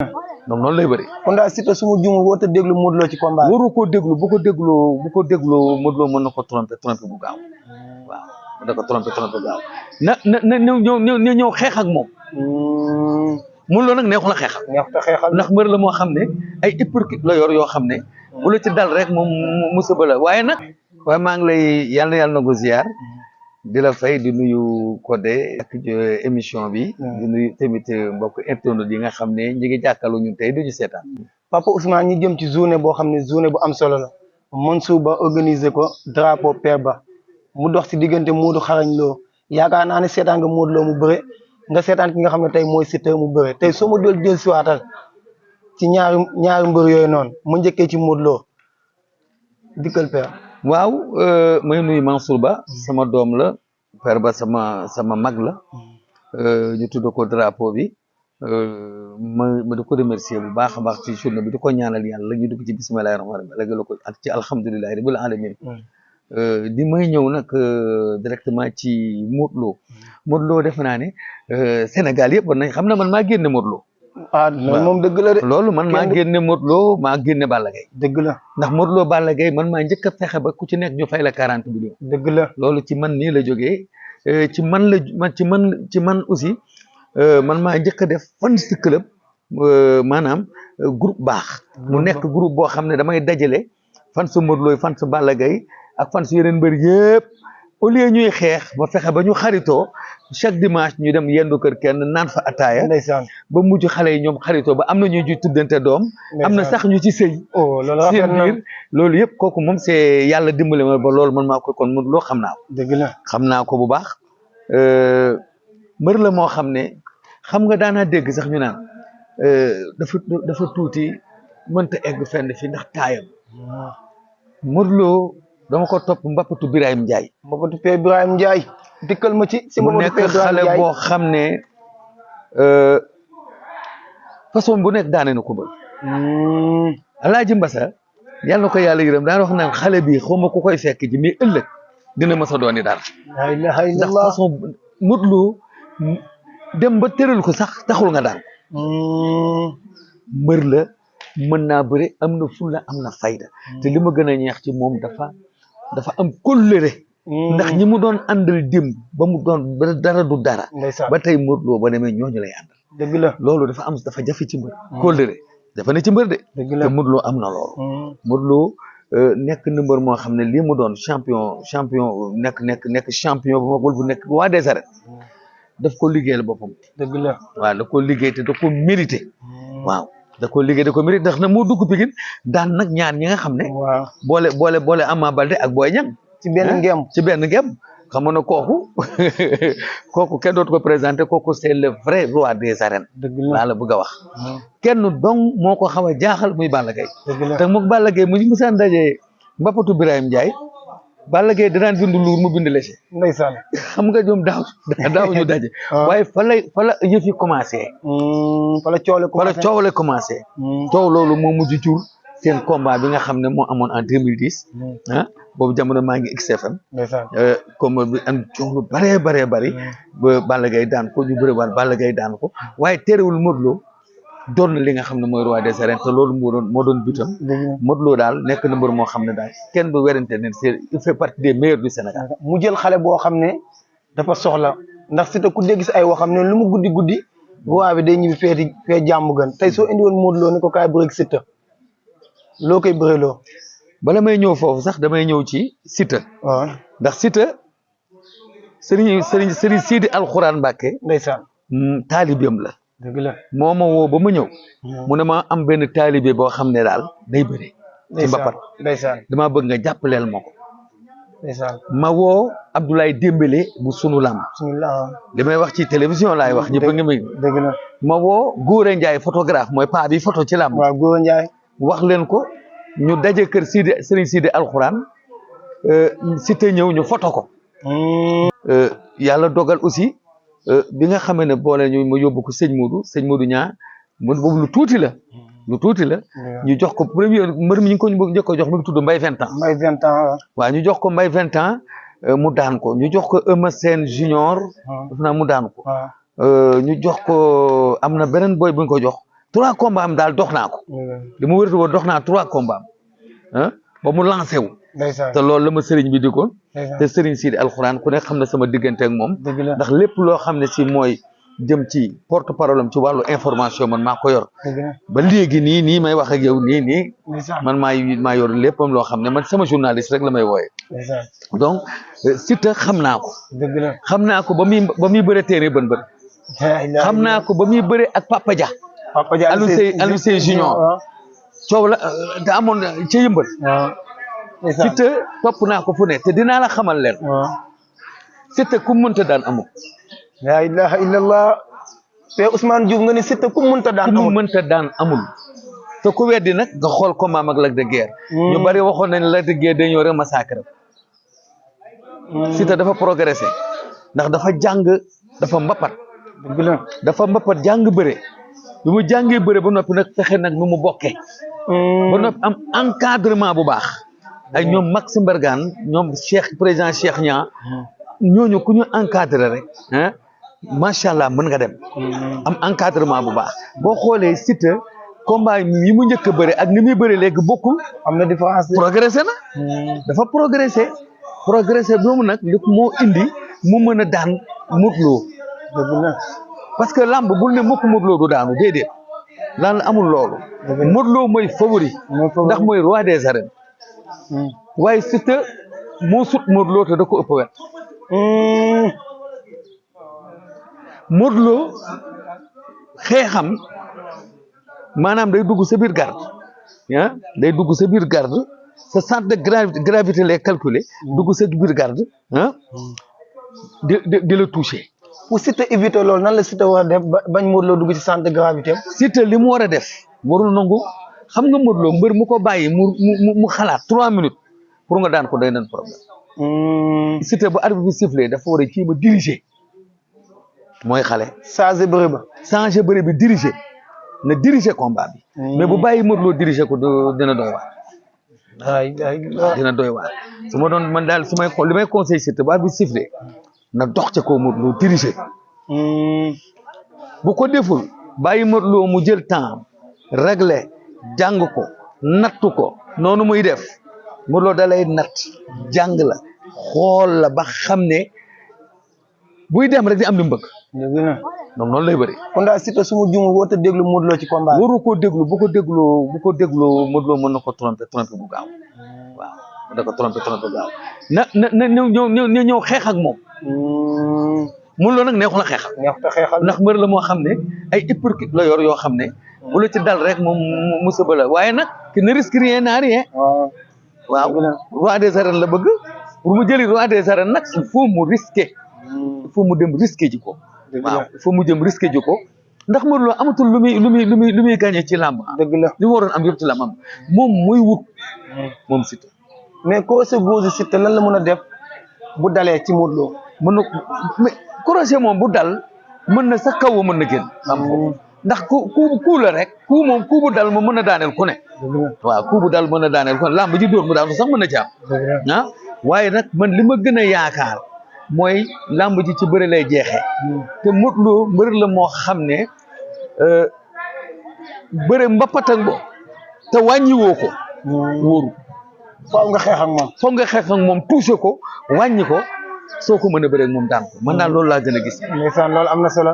donc noonu lay bëri. kon daal Siteu su ma juumul warut a déglu Modou Lo ci combat. waru koo déglu bu ko dégloo Modou Lo mën na ko trompé bu gaaw waaw mën na ko trompé bu gaaw na ñëw xeex ak moom. Modou Lo nag neexul a xeexal. ndax mbër la moo xam ne ay hypocrite la yor yoo xam ne. bu la ci dal rek moom musiba la waaye nag. waaye maa ngi lay yàlla na ko ziar. di la fay di nuyu Codé ak émission bi. di nuyu tamit mbokk internautes yi nga xam ne ñi ngi jàkkaarloo ñun tey duñu seetaan. Papa Ousmane ñi jëm ci journée boo xam ne journée bu am solo la Mansour Ba organiser ko drapeau Père Ba mu dox ci diggante Modou Xarañ Lo yaakaar naa ne seetaan nga Modou Lo mu bëre nga seetaan ki nga xam ne tey mooy Siteu mu bëre tey soo ma doon jël siwaatal ci ñaari mbër yooyu noonu mu njëkkee ci Modou Lo dikkal Père. waaw may nuyu Mansour Ba sama doom la Père Ba sama mag la ñu tudd ko drapeau bi ma di ko remercier bu baax a baax ci journée bi di ko ñaanal yàlla ñu dugg ci bismillahi rahmaani rahim la ko ak ci alhamdulillahi rabbil alamin di may ñëw nag directement ci Modou Lo defe naa ne Sénégal yëpp war nañ xam na man maa génne Modou Lo moom dëgg la de loolu man maa génne Modou Lo maa génne Balla Gaye dëgg la ndax Modou Lo Balla Gaye man maa njëkk a fexe ba ku ci nekk ñu fay la 40 millions dëgg la loolu ci man nii la jógee ci man aussi man maa njëkk a def fans club maanaam groupe baax mu nekk groupe boo xam ne damay dajale fans Modou Lo fans Balla Gaye ak fans yeneen mbër yëpp au lieu ñuy xeex ma fexe ba ñu xaritoo chaque dimanche ñu dem yendu kër kenn naan fa ataaya ba mujj xale yi ñoom xaritoo ba am na ñu ci tuddante doom am na sax ñu ci sëy seen biir loolu yëpp kooku moom c'est yàlla dimbali ma ba loolu man maa ko kon Modou Lo xam naa ko dëgg la xam naa ko bu baax mbër la moo xam ne xam nga daanaa dégg sax ñu naan dafa tuuti mënta egg fenn fi ndax taayam Modou Lo dama ko topp mbappatu Birahim Ndiaye. mbappatu Père Birahim Ndiaye dikkal ma ci. si mu nekk xale boo xam ne façon bu nekk daane na ko bëri. Alaaji Mbasa yàlla na ko yàlla yërëm daan wax naan xale bi xaw ma ku koy fekk ji mais ëllëg dina mës a dooni dara. la ilaha illallah ndax façon Modou Lo dem ba tëral ko sax taxul nga daan. mbër la mën naa bëri am na fulla am na fayda. te li ma gën a ñeex ci moom dafa am kóllëre ndax ñi mu doon àndal dim ba mu doon ba dara du dara ba tey Modou Lo ba demee ñooñu lay àndal dëgg la loolu dafa jafe ci mbër kóllëre dafa ne ci mbër de te Modou Lo am na loolu Modou Lo nekk na mbër moo xam ne lii mu doon champion nekk champion bu mag wala bu nekk roi des arènes daf ko liggéeyal boppam dëgg la waaw da ko liggéey te da ko mérité waaw da ko liggéey da ko mérité ndax na moo dugg Pikine daan nag ñaar ñi nga xam ne boole Ama Baldé ak Boy Niang ci benn ngem xam nga ne kooku kenn dootu ko présenté kooku c'est le vrai roi des arènes laa la bëgg a wax kenn dong moo ko xaw a jaaxal muy Balla Gaye te moom Balla Gaye mu musaan daje mbappatu Birahim Ndiaye Balla Gaye danaan bind luur mu bind léger ndeysaan xam nga ñoom daaw ñu daje waaye fa la yëf yi commencé fa la coow la commencé coow loolu moo mujj jur seen combat bi nga xam ne moo amoon en 2010 boobu jamono maa ngi XFM combat bi am coow lu bëree bëri ba Balla Gaye daan ko ñu bëri waat Balla Gaye daan ko waaye terewul Modou Lo doon na li nga xam ne mooy roi des arènes te loolu moo doon butam Modou Lo daal nekk na mbër moo xam ne daal kenn du werante ne il fait partie des meilleurs du Sénégal mu jël xale boo xam ne dafa soxla ndax Siteu ku dégg si ay waxam ne lu mu guddi roi bi day ñibbi fee jàmm gën tey soo indi woon Modou Lo ni ko kaay bëreeg Siteu loo koy bëreloo bala may ñëw foofu sax damay ñëw ci Siteu ndax Siteu Serigne Sidi Alxuraan Mbàkke ndeysaan taalibeem la dëgg la moo ma woo ba ma ñëw mu ne ma am benn taalibe boo xam ne daal day bëri ci mbapat damaa bëgg nga jàppaleel ma ko ma woo Abdoulaye Dembélé bu sunu lamb li may wax ci télévision laay wax ñëpp nga may dëgg la ma woo Góora Ndiaye photographe mooy paa bi photo ci lamb waaw Góora Ndiaye wax leen ko ñu daje kër Serigne Sidi Alxuraan Siteu ñëw ñu photo ko yàlla dogal aussi bi nga xamee ne boole ñu ma yóbbu ko sëñ Modou ñaa boobu lu tuuti la ñu jox ko premier mbër mi ñu ko njëkk a jox mi ngi tudd Mbaye 20 ans waaw ñu jox ko Mbaye 20 ans mu daan ko ñu jox ko Eumeu Sène junior def naa mu daan ko ñu jox ko am na beneen boy bu ñu ko jox 3 combats am daal dox naa ko li mu wërtu woon dox naa 3 combats am ba mu lancé wu te loolu la ma sëriñ bi dikoon te sëriñ Sidi alxuraan ku ne xam na sama diggante ak moom ndax lépp loo xam ne si mooy jëm ci porte parole am ci wàllu information man maa ko yor ba léegi nii may wax ak yow nii man maa yor léppam loo xam ne man sama journaliste rek la may wooye donc Siteu xam naa ko xam naa ko ba muy bëre téere bën xam naa ko ba muy bëre ak Papa Dia Alioune Seye Junior coow la te amoon ca yëmbal Siteu topp naa ko fu ne te dinaa la xamal leen Siteu ku mënta daan amul la ilaha illallah te Ousmane Diouf nga ni Siteu ku mënta daan amul te ku weddi nag nga xool combat ak Lac de Guiers ñu bari waxoon nañ Lac de Guiers dañoo rek massacre Siteu dafa progressé ndax dafa jàng dafa mbapat jàng bëre bi mu jàngee bëre ba noppi nag fexe nag nu mu bokkee ba noppi am encadrement bu baax ay ñoom Max Mbergane ñoom président Cheikh Niang ñooñu ku ñu encadré rek macha allah mën nga dem am encadrement bu baax boo xoolee Siteu combat yi mu njëkk a bëre ak ni muy bëre léegi bokkul am na différence progressé na dafa progressé boobu nag li moo indi mu mën a daan Modou Lo parce que lamb bul ne mukk Modou Lo du daanu déedéet lan amul loolu Modou Lo mooy favori ndax mooy roi des arènes waaye Siteu moo sut Modou Lo te da ko ëpp wet Modou Lo xeexam maanaam day dugg sa biir garde day dugg sa biir garde sa centre de gravité lay calculer dugg sa biir garde di la toucher pour Siteu éviter loolu nan la Siteu war a def bañ Modou Lo dugg ci centre de gravité Siteu li mu war a def warul nangu xam nga Modou Lo mbër mu ko bàyyi mu xalaat 3 minutes pour nga daan ko day nan problème Siteu bu arbitre bi sifflé dafa war a jéem a diriger mooy xale changer bëre bi diriger na diriger combat bi mais bu bàyyi Modou Lo diriger ko dina doy waar dina doy waar su ma doon man daal su may li may conseil Siteu bu arbitre bi sifflé na dox ca kaw Modou Lo diriger bu ko deful bàyyi Modou Lo mu jël temps régler jàng ko nattu ko noonu muy def Modou Lo da lay natt jàng la xool la ba xam ne buy dem rek di am li mu bëgg donc noonu lay bëri kon daal Siteu su ma juumul woote déglu Modou Lo ci combat waru koo déglu bu ko déglu Modou Lo mën na ko tromper bu gaaw waaw mën na ko tromper bu gaaw na ñëw xeex ak moom Modou Lo nag neexul a xeexal ndax mbër la moo xam ne ay hypercute la yor yoo xam ne bu la ci dal rek moom musiba la waaye nag ki ne risque rien n'a rien waaw roi des arènes la bëgg pour mu jëli roi des arènes nag il faut mu risquer il faut mu dem risquer ji ko waaw il faut mu jëm risquer ji ko ndax Modou Lo amatul lu muy gagné ci làmb li mu waroon am yëpp ci làmb am moom muy wut moom Siteu mais ko sa góosu Siteu lan la mën a def bu dalee ci Modou Lo mën na mais crochet moom bu dal mën na sa kaw mën na génn am ko ndax ku la rek ku bu dal moom mën na daaneel ku ne waaw ku bu dal mën na daaneel ku ne làmb ji dóor mu daanu sax mën na ci am waaye nag man li ma gën a yaakaar mooy làmb ji ci bëri lay jeexee te Modou Lo mbër la moo xam ne bëre mbapat ak bo te wàññiwoo ko wóoru faaw nga xeex ak moom touché ko wàññi ko soo ko mën a bëre ak moom daan ko man daal loolu laa gën a gis ndeysaan loolu am na solo